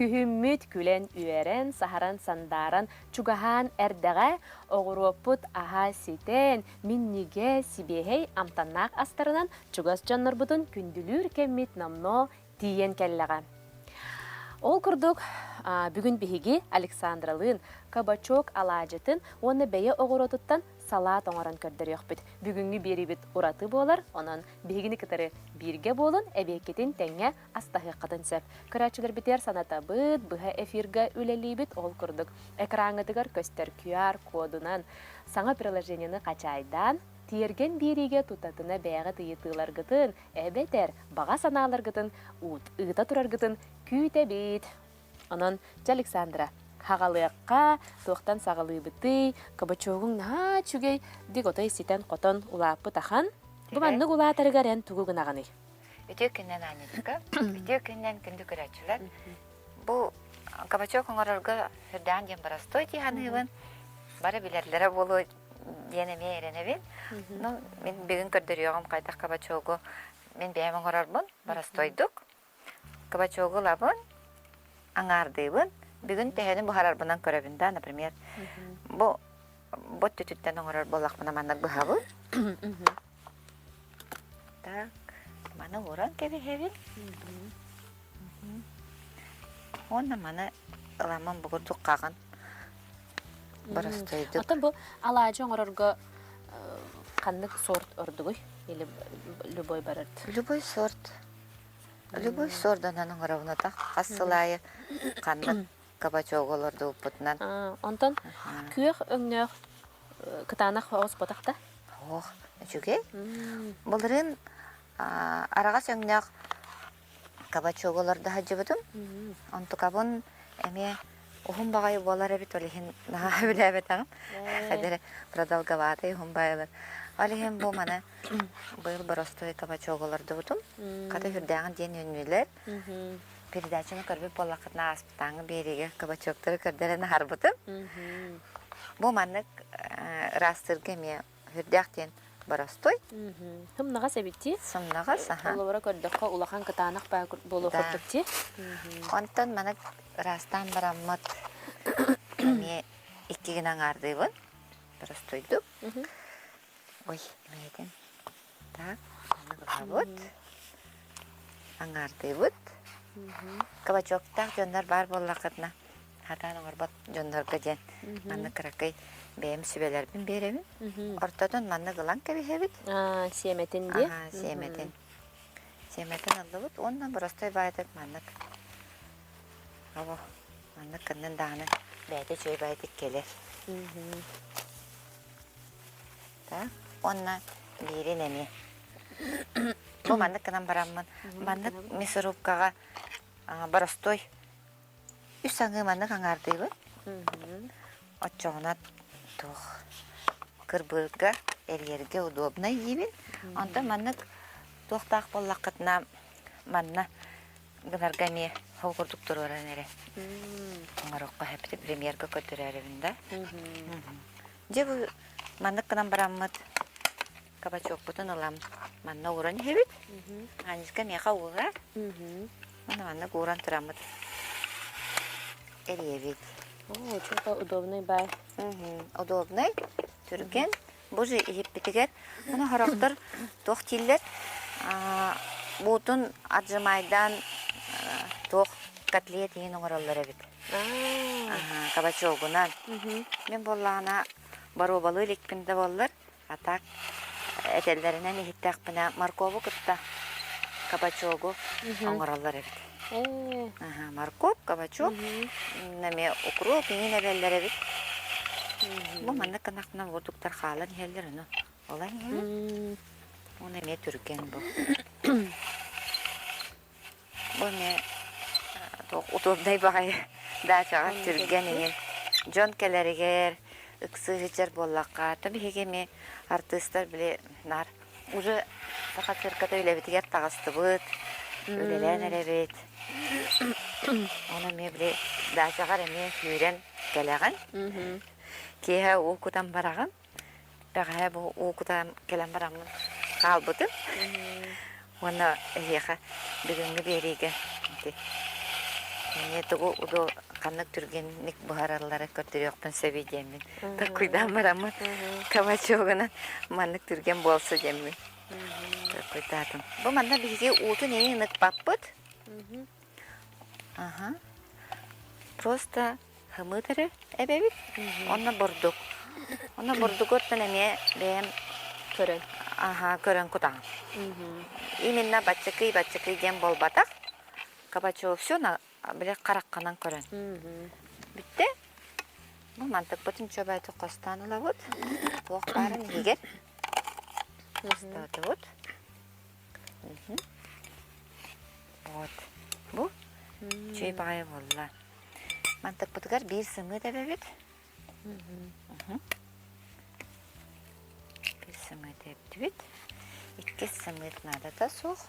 Күһүммүт күлэн-үөрэн, саһаран-сандааран, чугаһаан эрдэҕэ, оҕуруоппут аһа ситэн, минньигэс, сибиэһэй амтаннаах астарынан чугас дьоннорбутун күндүлүүр кэммит номнуо тиийэн кэллэҕэ. Ол курдук, бүгүн биһиги Александралыын кабачок алаадьытын уонна бэйэ оҕуруотуттан салаат оҥорон көрдөрүөхпүт. Бүгүҥҥү биэриибит ураты буолар, онон биһигини кытары бииргэ буолун, эбиэккитин тэҥҥэ астаһыаххытын сөп. Көрөөччүлэрбитигэр санатабыт, быһа эфиргэ үлэлиибит, ол курдук экраҥҥытыгар көстөр QR-кодунан саҥа приложениены хачаайдаан, тиэргэн биэриигэ тутатына бэйэҕит ыйытыыларгытын эбэтэр баҕа санааларгытын ыыта тураргытын күүтэбит. Онон, дьэ, Александра, хаҕалыахха, туохтан саҕалыыбытый, кабачогуҥ наһаа үчүгэй, дик отой ситэн-хотон улааппыт ахан. Бу маннык улаатарыгар эн тугу гынаҕыный? Үтүө күннэн, Анечка. Үтүө күннэн, күндү көрөөччүлэр. Бу кабачок оҥорорго сүрдээх диэн боростуой дии саныыбын. Бары билэллэрэ буолуо диэн эмиэ эрэнэбин. Ну, мин бүгүн көрдөрүөҕүм хайдах кабачогу мин бэйэм оҥорорбун боростуойдук. Кабачогу ылабын, аҥаардыыбын. Бүгүн төһөнү буһарарбынан көрөбүн да, например, бу бот түтүттэн оҥорор буоллахпына маннык быһабын. Так, маны ууран кэбиһэбин. Уонна маны ыламмын бугурдук хаҕын боростуойдук. Оттон бу алаадьы оҥорорго ханнык сорт ордугуй? Или любой барарт? Любой сорт. Любой сордонон оҥоробун атах хас сыл аайы ханнык кабачогу олордубуппутунан. Онтон күөх өҥнөөх кытаанах оҕуспатах да? Ох, үчүгэй. Былырыын араҕас өҥнөөх кабачогу олордо сылдьыбытым. Онтукабын эмиэ уһун баҕайы буолар эбит, ол иһин наһаа сөбүлээбэтэҕим. Хадары продолговатый уһун баайылар. Ол иһин бу маны быйыл боростуой кабачогу олордубутум. Хата сүрдээҕин диэн үүннүлэр. Передачаны көрбүт буоллаххытына ааспытааҥы биэриигэ кабачоктары көрдөрөн аһарбытым. Бу маннык ыраастыырга эмиэ сүрдээх диэн боростуой. Сымнаҕас эбит дии. Сымнаҕас, аха. Холобура көрдөххө улахан кытаанах баа буолуох курдук дии. Онтон маннык ыраастаан бараммыт эмиэ икки гына аҥаардыыбын. Боростуойдук. Ой, эмиэтин. Так, маннык ылабыт. Аҥаардыыбыт. Кабачоктаах дьоннор баар буоллаххытына, хатаан оҥорбот дьоннорго диэн маннык кыракый бэйэм сүбэлэрбин биэрэбин. Ортотун маннык ылан кэбиһэбит. Сиэмэтин дии. Сиэмэтин. Сиэмэтин ыллыбыт уонна боростой баайдык маннык Ово, маннык кыннын даҕаны бэйэтэ үчүгэй баайдык кэлэр. Так, уонна биирин эмиэ. Бу маннык гынан бараммын, маннык мясорубкаҕа боростуой үс аҥыы маннык аҥаардыыбын. Оччоҕуна туох кырбыырга, эрийэргэ удобнай диибин. Онтон маннык туохтаах буоллаххытына манна гынарга эмиэ ол курдук туруоран эрэ оҥоруохха сөп премьерга көрдөрөөрүбүн да. Дьэ бу маннык гынан бараммыт кабачокпутун ылан манна ууран иһэбит. Аниска миэхэ уурар. Манна маннык ууран тураммыт эрийэбит. Оо, чука удобный бай. Удобный, түргэн. Бу же иһиппитигэр аны хорохтор туох дииллэр буутун отжимайдаан туох котлет иһин оҥороллор эбит. Кабачогунан. Мин буоллаҕына боруобалыы иликпин да буоллар, а так этэллэринэн иһиттэхпинэ моркову кытта кабачогу оҥороллор эбит. Морковь, кабачок, эмиэ укроп иҥин эбэллэр эбит. Бу маннык гынахпына уотуктар хаалан иһэллэр ону ылан иһэбин. Уонна эмиэ түргэн бу. Бу эмиэ туох удобнай баҕайы даачаҕа түргэн иҥин. Дьон кэлэригэр ыксыы сылдьар буоллахха, то биһиги эмиэ артыыстар били наар уже саха цирката үлэбитигэр таҕыстыбыт, үлэлээн эрэбит. Ону эмиэ били даачаҕар эмиэ сүүрэн кэлэҕин. Киэһэ уу кутан бараҕын. Бэҕэһээ бу уу кутан кэлэн бараммын хаалбытым. Уонна эһиэхэ бүгүҥҥү биэриигэ ити Эмиэ тугу удо ханнык түргэнник буһараллара көрдөрүөхпүн сөбүй диэммин толкуйдаан бараммын кабачогунан маннык түргэн буолсу диэммин толкуйдаатым. Бу манна биһиги уутун эҥин ыкпаппыт. Аха. Просто хымыт эрэ эбэбит. Онно бурдук. Онно бурдугуттан эмиэ бэйэм Көрөн. аха көрөн кутаҕын. Именно баччакый-баччакый диэн буолбатах. Кабачок все на били харахханан көрөн. Бүттэ. Бу мантыкпытын чөбөтү хостоон ылабыт. Туох баарын иһигэр хостоотубут. Вот. Бу үчүгэй баҕайы буолла. Мантыкпытыгар биир сымыыт эбэбит. Биир сымыыт эптибит. Иккис сымыыт наадата суох.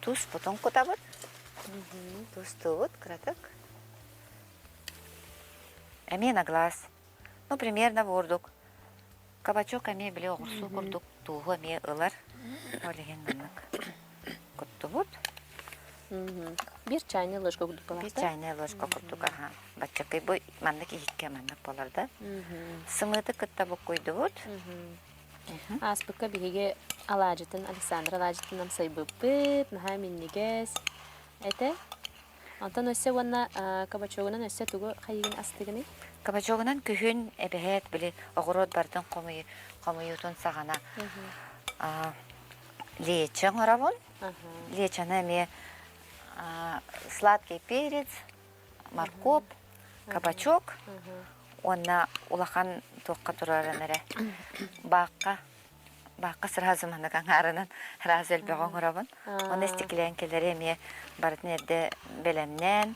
Туспутун кутабыт. Тустуубут кыратык. Эмиэ на глаз. Ну, примерно бурдук. Кабачок эмиэ били оҕурсуу курдук тууһу эмиэ ылар. Ол иһин маннык куттубут. Биир чайная ложка курдук Биир чайная ложка курдук аха. Баччакый бу маннык иһиккэ маннык буолар да. Сымыыты кытта буккуйдубут. Ааспыкка биһиги алаадьытын Александр алаадьытын амсайбыппыт, наһаа минньигэс этэ. Онтон өссө уонна кабачогунан өссө тугу хайыгын астыгыный? Кабачогунан күһүн эбэһээт били оҕуруот бардын хомуйуутун саҕана лечо оҥоробун. Лечоны эмиэ сладкий перец, морковь, кабачок уонна улахан туохха тураран эрэ баахха баахха сразу маннык аҥаарынан сразу элбэҕи оҥоробун. Оны истиклээҥкэлэри эмиэ барытын эрдэ бэлэмнээн,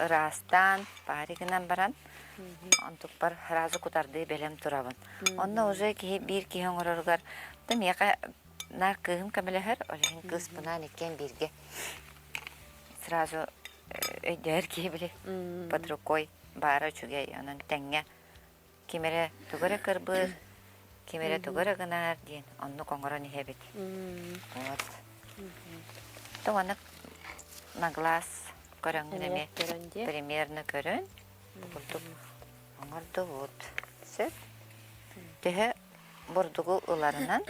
ыраастаан, паары гынан баран, онтукпар сразу кутардыы бэлэм турабын. Онно уже киһи биир киһи оҥороругар да миэхэ наар кыыһым көмөлөһөр, ол иһин кыыспынаан иккиэн бииргэ сразу өйдөһөр киһи били под рукой баара үчүгэй, онон тэҥҥэ ким эрэ тугу эрэ кырбыыр, ким эрэ тугу эрэ гынар диэн оннук оҥорон иһэбит. Вот. То маннык на глаз көрөҥҥүн эмиэ примерно көрөн бу курдук оҥордубут. Сөп. Төһө бурдугу ыларынан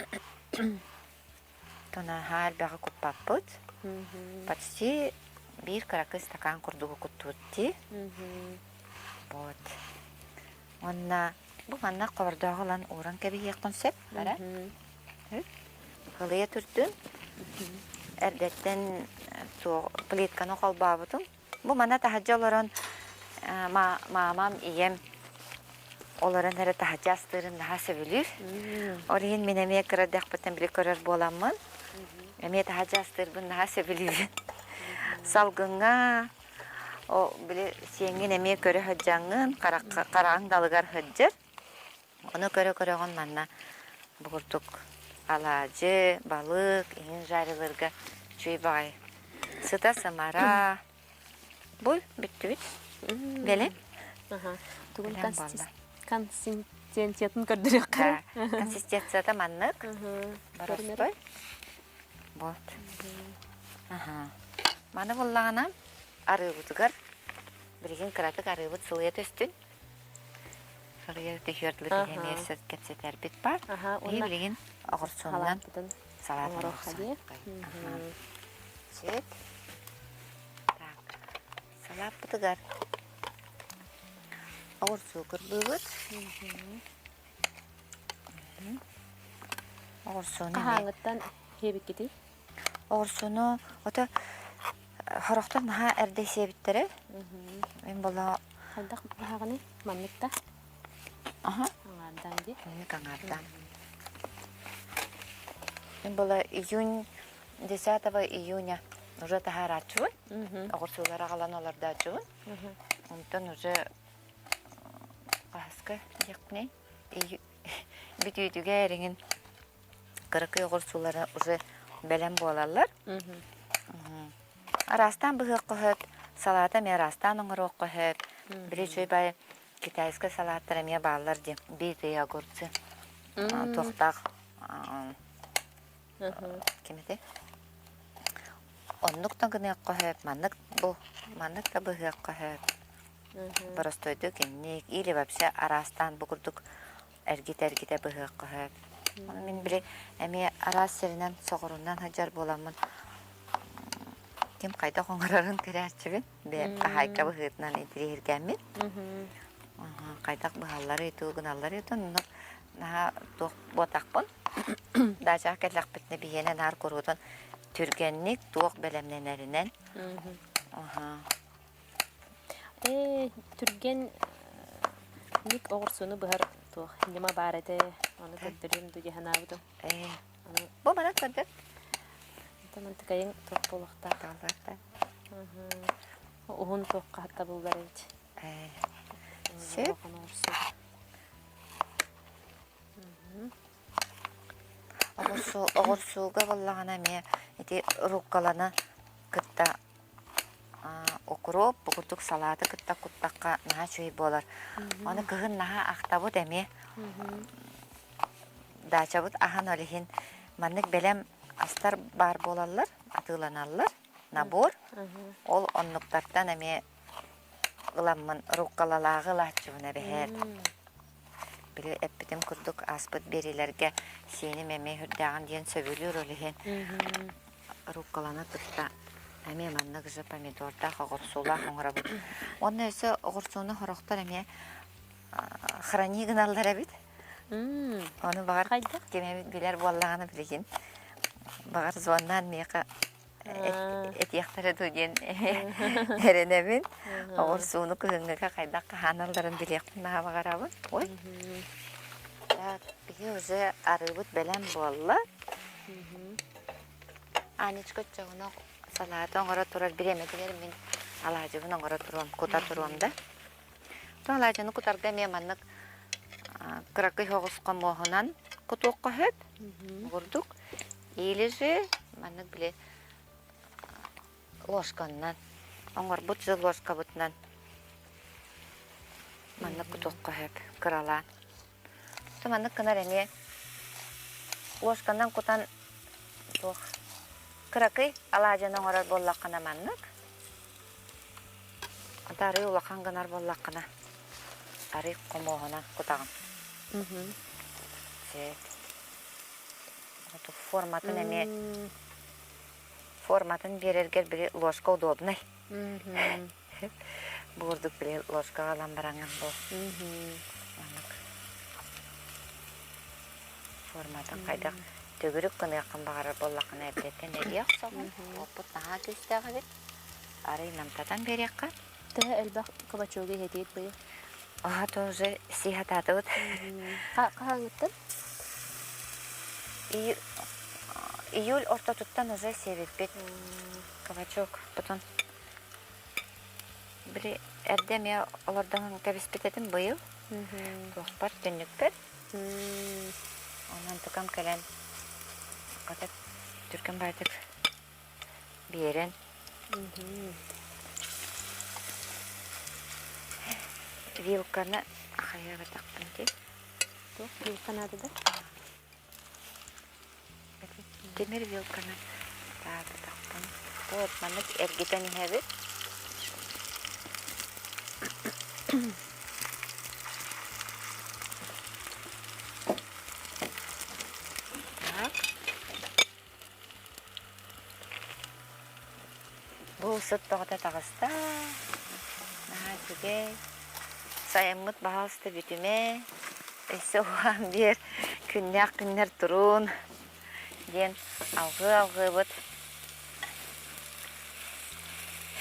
Наһаа элбэҕи куппаппыт. Почти биир кыракый стакан курдугу куттубут дии. Вот. Уонна бу манна хобордооҕу ылан ууран кэбиһиэххин сөп, бара. Кылыйа түрдүн. Эрдэттэн плитканы холбообутум. Бу манна таһырдьа олорон маамам, ийэм олорон эрэ таһырдьа астыырын наһаа сөбүлүүр. Ол иһин мин эмиэ кыра эрдэхпиттэн били көрөр буоламмын, эмиэ таһырдьа астыырбын наһаа сөбүлүүбүн. Салгыҥҥа о били сиэҥҥин эмиэ көрө сылдьаҥҥын, хараҕыҥ далыгар сылдьар. Ону көрө-көрөҕүн манна бу курдук алаадьы, балык иһин жарилыырга үчүгэй баҕайы. Сыта-сымара. Бу бүттүбүт. Бэлэм. Тугун консистенциятын көрдөрүөххэ. Консистенцията маннык. Боростой. Вот. Маны буллаҕына арыыбытыгар билигин кыратык арыыбыт сылыйа түстүн. Сылыйа түһүөр дылы киһи эмиэ кэпсэтэрбит баар. Биһи билигин оҕурсуунан салаат оҥоруохха Сөп. Так, салааппытыгар оҕурсуу кырбыыбыт. Оҕурсууну Хаһааҥҥыттан сиэбиккитий? Оҕурсуну ото Сорохтор наһаа эрдэ сиэбиттэрэ. Мин буолла Хайдах баһаҕыный? Маннык да? Аха. Аҥаардаан дии. Маннык аҥаардаан. Мин буолла июнь 10 июня уже таһаарааччыбын. Оҕурсуулары аҕалан олордооччубун. Онтон уже хаһыска диэхпиний бүтүүтүгэр эҥин Кыракый оҕурсуулара уже бэлэм буолаллар. Араастаан быһыахха сөп, салаата эмиэ араастаан оҥоруохха сөп. Били үчүгэй баай китайскай салааттар эмиэ бааллар дии. Битые огурцы. Туохтаах ким этэй? Оннук да гыныахха сөп, маннык бу маннык да быһыахха сөп. Боростуойдук инник или вообще араастаан бу курдук эргитэ-эргитэ быһыахха сөп. Ону мин били эмиэ араас сиринэн соҕурунан сылдьар буоламмын ким хайдах оҥорорун көрөөччүбүн. Бэйэм хаһаайка быһыытынан интириэһиргээммин. Хайдах быһалларый, тугу гыналларый, онно наһаа туох буотахпын. Даачаҕа кэллэхпитинэ биһиэнэ наар куруутун түргэнник туох бэлэмнэнэринэн. Ээ, түргэн ник оҕурсуну быһар туох ньыма баар этэ, ону көрдөрүөм дуу дии санаабытым. Ээ, бу манан көрдөр. Мантыкайыҥ туох буолуохтаах. Уһун туохха табыллар эбит. Ээ, сөп. Оҕурсу, оҕурсууга буоллаҕына эмиэ ити рукколаны кытта укроп бу курдук салааты кытта куттахха наһаа үчүгэй буолар. Ону кыһын наһаа ахтабыт эмиэ. Даачабыт аһан ол иһин маннык бэлэм астар баар буолаллар, атыыланаллар, набор. Ол оннуктартан эмиэ ыламмын рукколалааҕы ылааччыбын эбэһээт. Били эппитим курдук ааспыт биэриилэргэ сиэним эмиэ сүрдээҕин диэн сөбүлүүр ол иһин рукколаны кытта эмиэ маннык же помидордаах оҕурсуулаах оҥоробут. Уонна өссө оҕурсууну сорохтор эмиэ храни гыналлар эбит. Ону баҕар ким эмит билэр буоллаҕына билигин баҕар звоннаан миэхэ этиэхтэрэ дуу диэн эрэнэбин. Оҕурсууну кыһыҥҥыга хайдах хаһааналларын билиэхпин наһаа баҕарабын. Ой. Так, биһи уже арыыбыт бэлэм буолла. Анечка оччоҕуна салааты оҥоро турар бириэмэтигэр мин алаадьыбын оҥоро туруом, кута туруом да. То алаадьыны кутарга эмиэ маннык кыракый соҕус хомуоһунан кутуохха сөп. Курдук. Или же маннык били ложканнан оҥорбут же ложкабытынан маннык кутуохха сөп кыралаан. То маннык гынар эмиэ ложканан кутан туох кыракый алаадьыны оҥорор буоллаххына маннык. Ата арыы улахан гынар буоллаххына арыы хомуоһунан кутаҕын. Сөп. Форматын эмиэ форматын биэрэргэр били ложка удобнай. Бу курдук били ложкаҕа ылан бараҥҥын бу маннык форматын хайдах төгүрүк гыныаххын баҕарар буоллаххына эрдэттэн эриэ охсоҕун. Уоппут наһаа күүстээх эбит. Арый намтатан биэриэххэ. Төһө элбэх кабачогу иһэтиит быйыл? А тоже сии сатаатыбыт. Хаһааҥҥыттан? Июль ортотуттан уже сиэбиппит. Кабачок потом били эрдэ эмиэ олордон кэбиспит этим быйыл. Туохпар түннүкпэр. Онон тукам кэлэн хата түргэн баайдык биэрэн вилканы хайаабатахпын дии Туох вилка наада да? Тимир вилканы таабатахпын. Вот маннык эргитэн иһэбит. Так. Бу сыт бөҕөтө таҕыста. Наһаа үчүгэй. Сайыммыт баһаалыста бүтүмэ. Өссө уһаан биэр күннээх күннэр туруун диэн алҕыы-алҕыыбыт.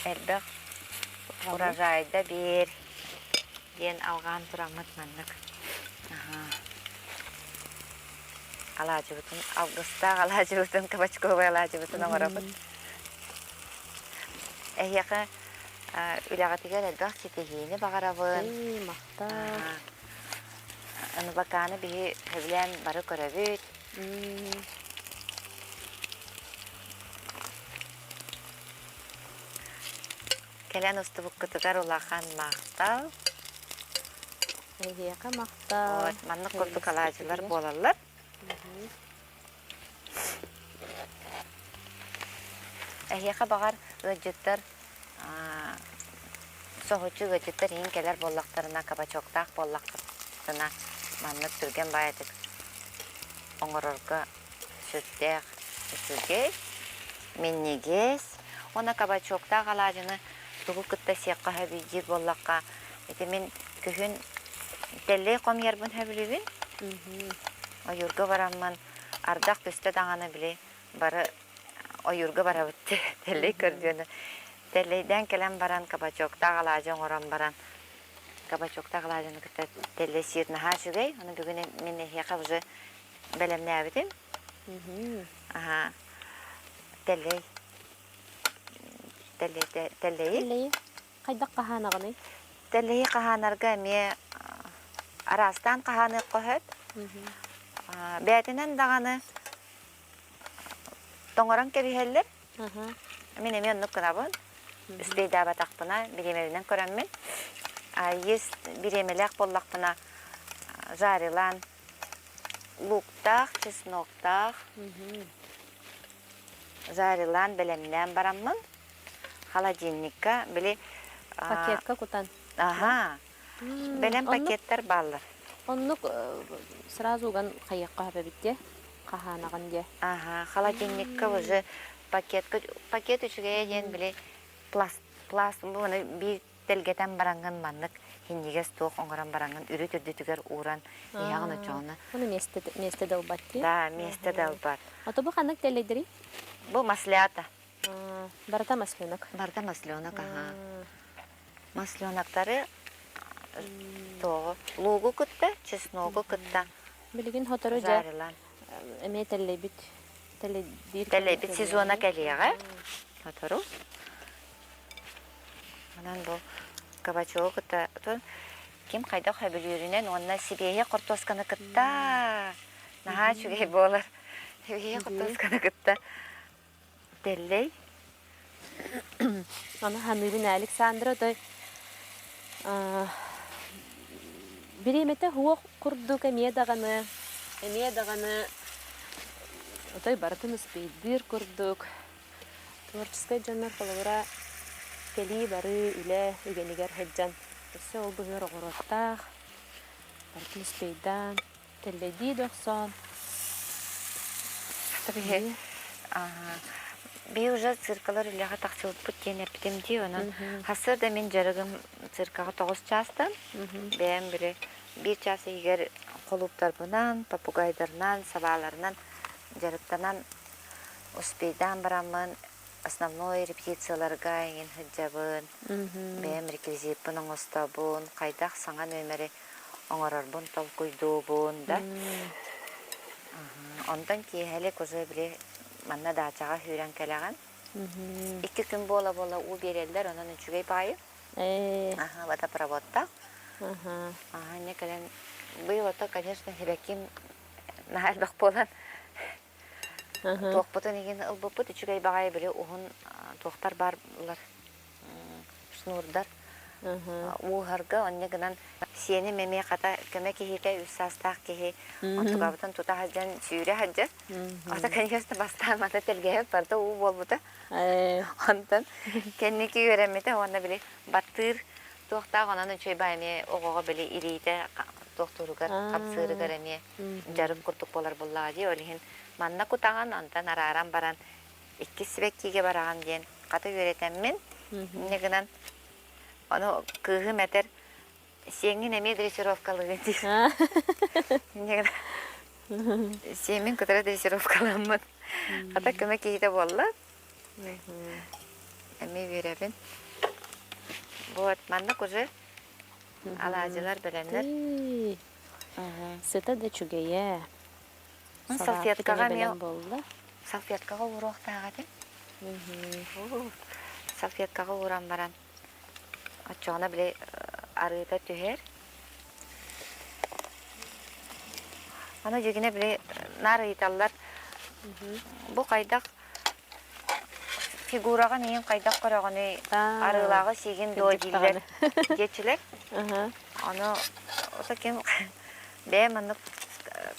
Элбэх урожайда биэр диэн алҕаан тураммыт маннык. Аһаа. Алаадьыбытын алгыстаах алаадьыбытын кабачковай алаадьыбытын оҥоробут. Эһиэхэ үлэҕитигэр элбэх ситиһиини баҕарабын. Махтал. НВК-ны биһи сөбүлээн бары көрөбүт. Кэлэн устубуккутугар улахан махтал. Эһиэхэ махтал. Вот, маннык курдук алаадьылар буолаллар. Эһиэхэ баҕар ыалдьыттар соһуччу ыалдьыттар иһин кэлэр буоллахтарына, кабачоктаах буоллаххытына, маннык түргэн баайытык оҥорорго сүрдээх үчүгэй, минньигэс. Уонна кабачоктаах алаадьыны тугу кытта сиэххэ сөбүй диир буоллахха, ити мин күһүн тэллэй хомуйарбын сөбүлүүбүн. Ойуурга бараммын ардах түстэ даҕаны били бары ойуурга барабыт тэллэй көрдүөнү тэллэйдээн кэлэн баран кабачоктаах алаадьы оҥорон баран кабачоктаах алаадьыны кытта тэллэй сиир наһаа үчүгэй. Ону бүгүн мин эһиэхэ уже бэлэмнээбитим. Аһаа тэллэй тэллэй тэллэйи Тэллэйи хайдах хаһаанаҕыный? Тэллэйи хаһаанарга эмиэ араастаан хаһааныахха сөп. Бэйэтинэн даҕаны тоҥорон кэбиһэллэр. Мин эмиэ оннук гынабын. Үспүйдаабатахпына, бириэмэбинэн көрөммүн. Есть бириэмэлээх буоллахпына жарилаан луктаах, чесноктаах жарилаан бэлэмнээн бараммын холодильникка били Пакетка кутан. Аха. Бэлэм пакеттар бааллар. Оннук сразу уган хайыахха сөп эбит дии, хаһаанаҕын дии. Аха, холодильникка уже пакетка пакет үчүгэйэ диэн били пласт пласт бу биир тэлгэтэн бараҥҥын маннык синньигэс туох оҥорон бараҥҥын үрүт үрдүтүгэр ууран иһэҕин оччоҕуна Ону миэстэ миэстэ да ылбат дии. Да, миэстэ да ылбат. Ото бу ханнык тэллэйдэрий? Бу маслята. Барыта масленок. Барыта масленок, аха. Масленоктары тоҕо луугу кытта, чесногу кытта Билигин сотору дьэ жарилаан. эмиэ тэллэйбит тэлэйдиир Тэллэйбит сезона кэлиэҕэ. Сотору. Онон бу кабачогу кытта ким хайдах сөбүлүүрүнэн уонна сибиэһэй хортуосканы кытта наһаа үчүгэй буолар. Сибиэһэй хортуосканы кытта тэллэй. Аны саныыбын Александра той бириэмэтэ суох курдук эмиэ даҕаны эмиэ даҕаны отой барытын успейдыыр курдук творческай дьоннор холобура кэлии-барыы үлэ үгэнигэр сылдьан өссө ол быһыар оҕуруоттаах барытын успейдаан Тэллэйдии да охсон. Биһи би уже циркалар үлэҕэ тахсыбыппыт диэн эппитим дии, онон сарсыарда мин дьарыгым циркаҕа 9 чаастан, бэйэм били биир чаас иһигэр холууптарбынан, попугайдарынан, сабааларынан дьарыктанан успейдаан бараммын основной репетицияларга эҥин сылдьабын, бэйэм реквизиппин оҥостобун, хайдах саҥа нүөмэри оҥорорбун толкуйдуубун да. Онтон киэһэлик уже били манна даачаҕа сүүрэн кэлэҕин. Икки күн буола-буола уу биэрэллэр, онон үчүгэй баайы. Аха, водопроводтаах. Аха, инньэ кэлэн быйыл ото, конечно, сибэкким наһаа элбэх буолан туохпутун игин ылбыппыт үчүгэй баҕайы били уһун туохтар баарлар шнурдар ууһарга онньо гынан сиэним эмиэ хата көмө киһитэ үс саастаах киһи онтукабытын тута сылдьан сүүрэ сылдьар ата конечно бастаан мата тэлгэһэбит барыта уу буолбута онтон кэнники үөрэммитэ уонна били баттыыр туохтаах онон үчүгэй баа эмиэ оҕоҕо били илиитэ туохтууругар хамсыырыгар эмиэ дьарык курдук буолар буоллаҕа дии ол иһин манна кутаҕын онтон арааран баран иккис сибэккигэ бараҕын диэн хата үөрэтэммин инньэ гынан ону кыыһым этэр сиэҥҥин эмиэ дрессировкалыыгын диир инньэ гынан сиэммин кытары дрессировкаламмын хата көмө киһитэ буолла эмиэ үөрэбин вот маннык уже алаадьылар бэлэмнэр Сыта да үчүгэйэ. Салфеткаҕа эмиэ буолла. Салфеткаҕа ууруохтаах этим. Салфеткаҕа ууран баран оччоҕуна били арыыта түһэр. Аны дьигинэ били наар ыйыталлар бу хайдах фигураҕын иһин хайдах көрөҕүнүй арыылааҕы сиигин дуо дииллэр диэччилэр. Ону ото ким бэйэм маннык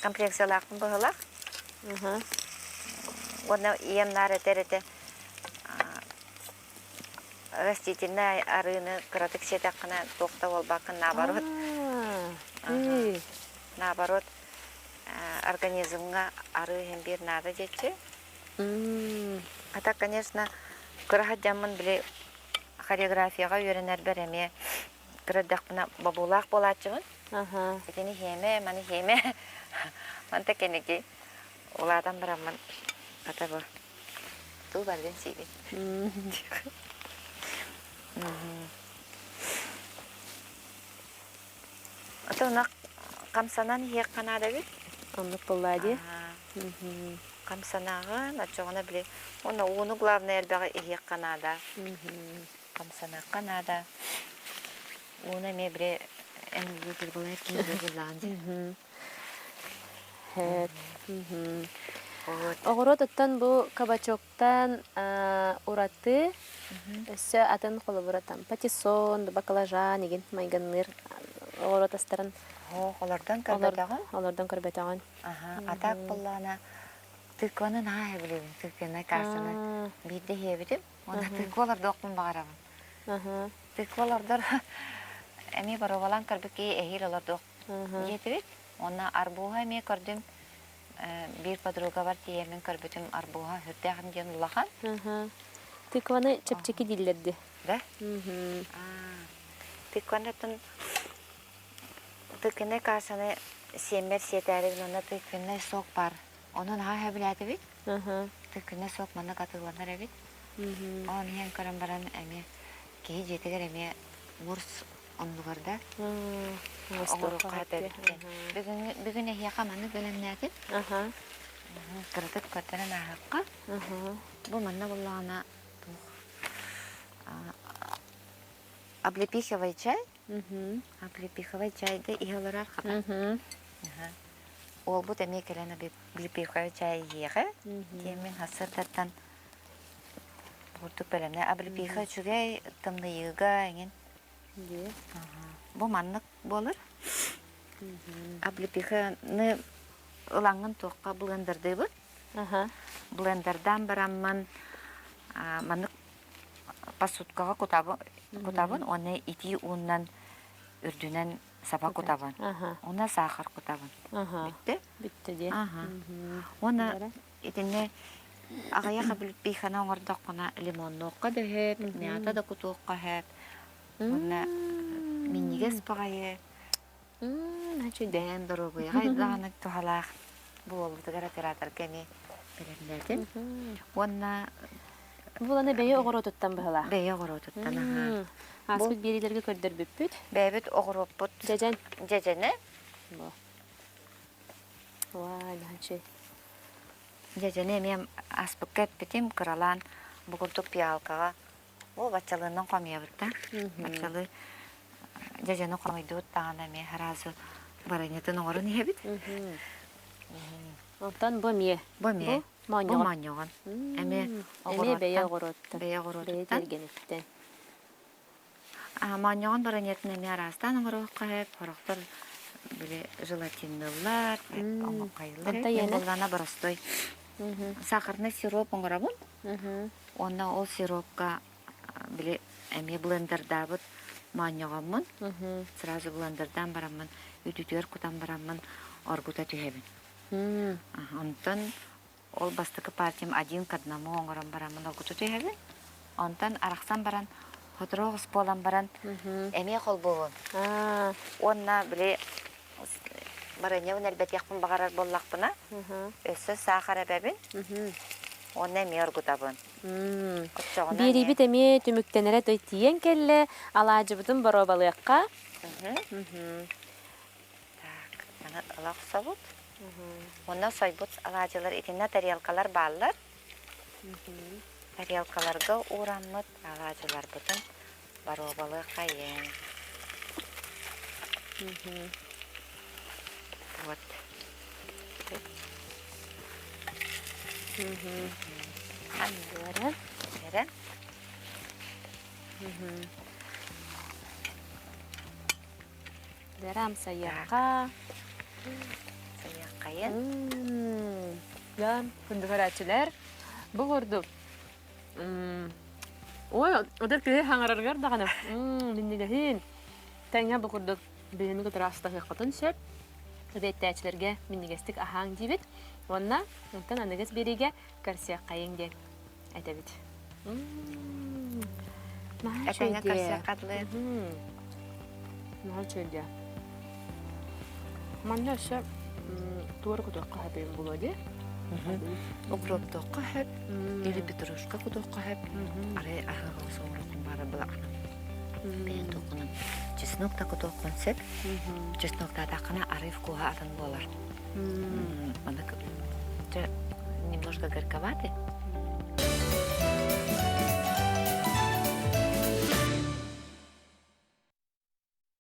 комплекциялаахпын быһыылаах. Уонна ийэм наар этэр этэ. растительнай арыыны кыратык сиэтэххинэ туох да буолбаккын, наоборот. Наоборот, организмҥа арыы иһин биир наада диэччи. А так, конечно, кыра сылдьаммын били хореографияҕа үөрэнэрбэр эмиэ кыра эрдэхпинэ бобуулаах буолааччыбын. Итини иһиэмэ, маны иһиэмэ. Манта кэнники улаатан бараммын хата бу туу барытын сиибин. Ото ынах хамсанан иһиэххэ наада эбит. Оннук буоллаа дии. Хамсанаҕын, оччоҕуна били уонна ууну главное элбэҕи иһиэххэ наада. Хамсаныахха наада. Ууну эмиэ били эн былыр киһи буллаҕын дии. Оҕуруот оттон бу кабачоктан ураты өссө атын холобура там патиссон, баклажан игин майгынныыр оҕуруот астарын Олордон көрбөтөҕүн? Олордон көрбөтөҕүн. А так буоллаҕына тыкваны наһаа сөбүлүүбүн. Тыквеннай кассаны биирдэ иһиэбитим. Уонна тыква олордуохпун баҕарабын. Тыква олордор эмиэ боруобалаан көрбүт киһи эһиил олордуох диэтибит. Уонна арбуһа эмиэ көрдүм. Биир подругабар тиийэммин көрбүтүм арбуһа сүрдээх диэн улахан. Тыкваны чэпчэки дииллэр дии. Да? Тыкваны тыквенный кашаны сиэммэр сиэтээрибин уонна тыквенный сок бар. Ону наһаа сөбүлээтибит. Тыквенный сок маннык атыыланар эбит. Ону иһэн көрөн баран эмиэ киһи дьиэтигэр эмиэ мурс оннугар да оҥоруохха эбит диэн. Бүгүн, бүгүн эһиэхэ маннык бэлэмнээтим. Кыратык көрдөрөн ааһыахха. Бу манна буоллаҕына туох облепиховый чай. Облепиховый чайда иһэ олорор хата. Уолбут эмиэ кэлэн облепиховый чай иһиэҕэ. Диэммин сарсыардаттан Курдук бэлэмнэ. Облепиха үчүгэй, тымныйыыга эҥин. Бу маннык буолар. Облепиханы ылаҥҥын туохха блендердыыбыт. Блендердаан бараммын маннык посудкаҕа кутабын уонна итии ууннан үрдүнэн саба кутабын. Уонна саахар кутабын. Бүттэ? Бүттэ дии. Уонна Итиннэ аҕыйах облепиханы оҥордоххуна лимоннуохха да сөп, мята да кутуохха сөп. Уонна минньигэс баҕайы бэйэм доруобуйаҕа даҕаны туһалаах буолбутугар операторга эмиэ бэлэмнээтим. Уонна Буланы бэйэ оҕуруотуттан быһалаах. Бэйэ оҕуруотуттан аһаа. Ааспыт биэриилэргэ көрдөрбүппүт. Бэйэбит оҕуруоппут Дьэдьэн. Дьэдьэнэ. Уай, наһаа Дьэдьэни эмиэ аспыкка эппитим, кыралаан бу курдук пиалкаҕа о баччалыынан хомуйабыт да. Баччалы дьэдьэни хомуйдубут даҕаны эмиэ сразу баранньатын оҥорон иһэбит. Онтон бу эмиэ. Бу эмиэ. Бу Бу моонньоҕон. Эмиэ Эмиэ бэйэ оҕуруоттан. Бэйэ Бэйэ оҕуруотуттан. тиэргэниттэн. Моонньоҕон баранньатын эмиэ араастаан оҥоруохха сөп. Сорохтор били желатинныыллар, оҥоххойуллар. Мин буоллаҕына боростуой сахарный сироп оҥоробун. Уонна ол сиропка били эмиэ блендердаабыт моонньоҕоммун сразу блендердаан бараммын үтүтүгэр кутан бараммын оргута түһэбин. Онтон Ол бастакы партиям один к одному оҥорон бараммын оргуту түһэбин. Онтон арахсан баран, сотору оҕус буолан баран, эмиэ холбуубун. Уонна били барыанньабын элбэтиэхпин баҕарар буоллахпына, өссө саахар эбэбин уонна эмиэ оргутабын. Оччоҕуна Биэриибит эмиэ түмүктэнэрэ той тиийэн кэллэ. Алаадьыбытын боруобалыахха. Так, аны ыла охсобут. Уонна сойбут алаадьылар итиннэ тарелкалар бааллар. Тарелкаларга уураммыт алаадьыларбытын боруобалыаххайыҥ. Вот. Андыара. Эрэ. Дара амсайыахха. Сайыаххайын. Да, күндү көрөөччүлэр, бу курдук. Ой, одыр киһи хаҥарарыгар даҕаны минньигэһин тэҥҥэ бу курдук биһини кытары астаһыаххытын сөп. Эбиэттээччилэргэ минньигэстик аһааҥ диибит. Уонна онтон аныгыс биэриигэ көрсүөххэйиҥ диэн этэбит. Наһаа Этэҥҥэ үчүгэй. көрсүөххэ дылы. Наһаа үчүгэй. Манна өссө туора кутуохха сөп буолуо дии. Укроптуохха сөп, или петрушка кутуохха сөп, арай аһыҕа соҥороххун баара былаҕына. Бэйэн туоххунан чеснок да кутуоххун сөп. Чесноктаатаххына арыы вкуһа атын буолар. Маннык немножко горьковатый.